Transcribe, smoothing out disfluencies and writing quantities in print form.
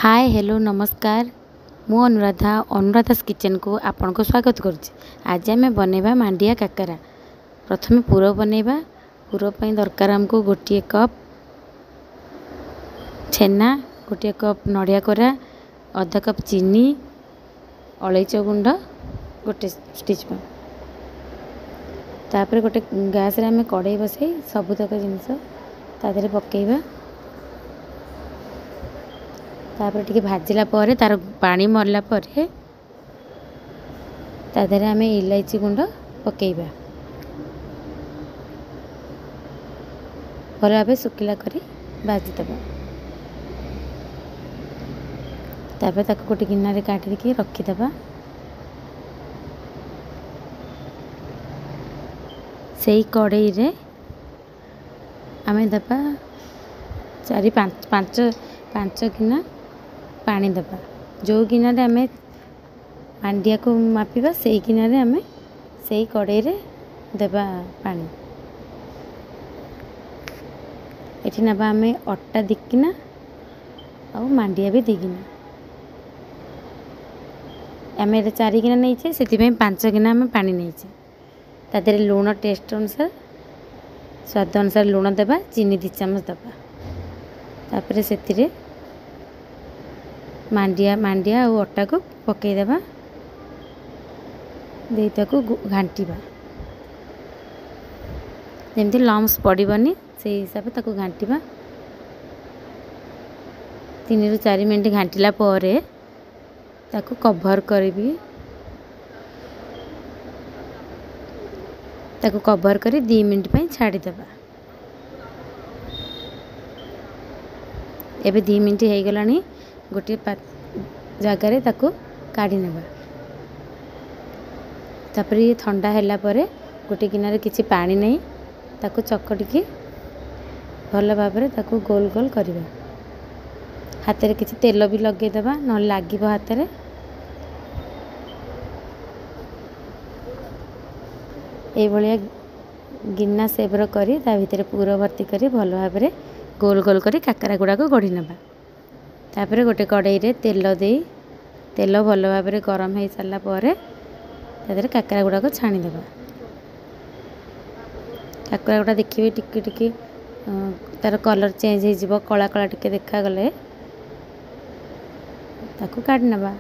ହାଏ hello ନମସ୍କାର, ମୁଁ ଅନୁରାଧା, ଅନୁରାଧାସ୍ କିଚେନ୍କୁ ଆପଣଙ୍କୁ ସ୍ୱାଗତ କରୁଛି। ଆଜି ଆମେ ବନେଇବା ମାଣ୍ଡିଆ କାକରା। ପ୍ରଥମେ ପୁର ବନେଇବା। ପୁର ପାଇଁ ଦରକାର ଆମକୁ 1 କପ୍ ଛେନା, 1 କପ୍ ନଡ଼ିଆ କୋରା, ଅଧ କପ୍ ଚିନି, ଅଳେଇଚ ଗୁଣ୍ଡ 1 ଟିସ୍ପୁନ୍। ତାପରେ ଗୋଟେ ଗ୍ୟାସ୍ରେ ଆମେ କଡ଼େଇ ବସାଇ ସବୁତକ ଜିନିଷ ତା ଦେହରେ ପକାଇବା। ତାପରେ ଟିକେ ଭାଜିଲା ପରେ, ତାର ପାଣି ମରିଲା ପରେ ତା ଦେହରେ ଆମେ ଇଲାଇଚି ଗୁଣ୍ଡ ପକାଇବା। ଭଲ ଭାବେ ଶୁଖିଲା କରି ଭାଜିଦେବା। ତାପରେ ତାକୁ ଗୋଟେ ଗିନାରେ କାଢ଼ିକି ରଖିଦେବା। ସେଇ କଡ଼େଇରେ ଆମେ ଦେବା ଚାରି ପାଞ୍ଚ ପାଞ୍ଚ ପାଞ୍ଚ ଗିନା ପାଣି ଦେବା। ଯେଉଁ ଗିନାରେ ଆମେ ମାଣ୍ଡିଆକୁ ମାପିବା, ସେଇ ଗିନାରେ ଆମେ ସେଇ କଡ଼େଇରେ ଦେବା ପାଣି। ଏଠି ନେବା ଆମେ ଅଟା 2 ଗିନା ଆଉ ମାଣ୍ଡିଆ ବି 2 ଗିନା। ଆମେ ଏଇଟା 4 ଗିନା ନେଇଛେ, ସେଥିପାଇଁ 5 ଗିନା ଆମେ ପାଣି ନେଇଛେ। ତା ଦେହରେ ଲୁଣ ଟେଷ୍ଟ ଅନୁସାରେ, ସ୍ୱାଦ ଅନୁସାରେ ଲୁଣ ଦେବା, ଚିନି 2 ଚାମଚ ଦେବା। ତାପରେ ସେଥିରେ ମାଣ୍ଡିଆ ଆଉ ଅଟାକୁ ପକାଇଦେବା, ଦେଇ ତାକୁ ଘାଣ୍ଟିବା। ଯେମିତି ଲମ୍ସ ପଡ଼ିବନି ସେଇ ହିସାବରେ ତାକୁ ଘାଣ୍ଟିବା। 3ରୁ 4 ମିନିଟ୍ ଘାଣ୍ଟିଲା ପରେ ତାକୁ କଭର୍ କରିବି। ତାକୁ କଭର୍ କରି 2 ମିନିଟ୍ ପାଇଁ ଛାଡ଼ିଦେବା। ଏବେ 2 ମିନିଟ୍ ହେଇଗଲାଣି, ଗୋଟିଏ ଜାଗାରେ ତାକୁ କାଢ଼ି ନେବା। ତାପରେ ଇଏ ଥଣ୍ଡା ହେଲା ପରେ ଗୋଟେ ଗିନାରେ କିଛି ପାଣି ନେଇ ତାକୁ ଚକଟିକି ଭଲ ଭାବରେ ତାକୁ ଗୋଲ ଗୋଲ କରିବା। ହାତରେ କିଛି ତେଲ ବି ଲଗେଇଦେବା, ନହେଲେ ଲାଗିବ ହାତରେ। ଏଇଭଳିଆ ଗିନା ସେପ୍ର କରି ତା ଭିତରେ ପୁର ଭର୍ତ୍ତି କରି ଭଲ ଭାବରେ ଗୋଲ ଗୋଲ କରି କାକରା ଗୁଡ଼ାକ ଗଢ଼ି ନେବା। ତାପରେ ଗୋଟେ କଡ଼େଇରେ ତେଲ ଦେଇ ତେଲ ଭଲ ଭାବରେ ଗରମ ହେଇସାରିଲା ପରେ ତା ଦେହରେ କାକରା ଗୁଡ଼ାକ ଛାଣିଦେବା। କାକରା ଗୁଡ଼ା ଦେଖିବେ ଟିକେ ଟିକେ ତାର କଲର୍ ଚେଞ୍ଜ ହେଇଯିବ, କଳା କଳା ଟିକେ ଦେଖାଗଲେ ତାକୁ କାଢ଼ି ନେବା।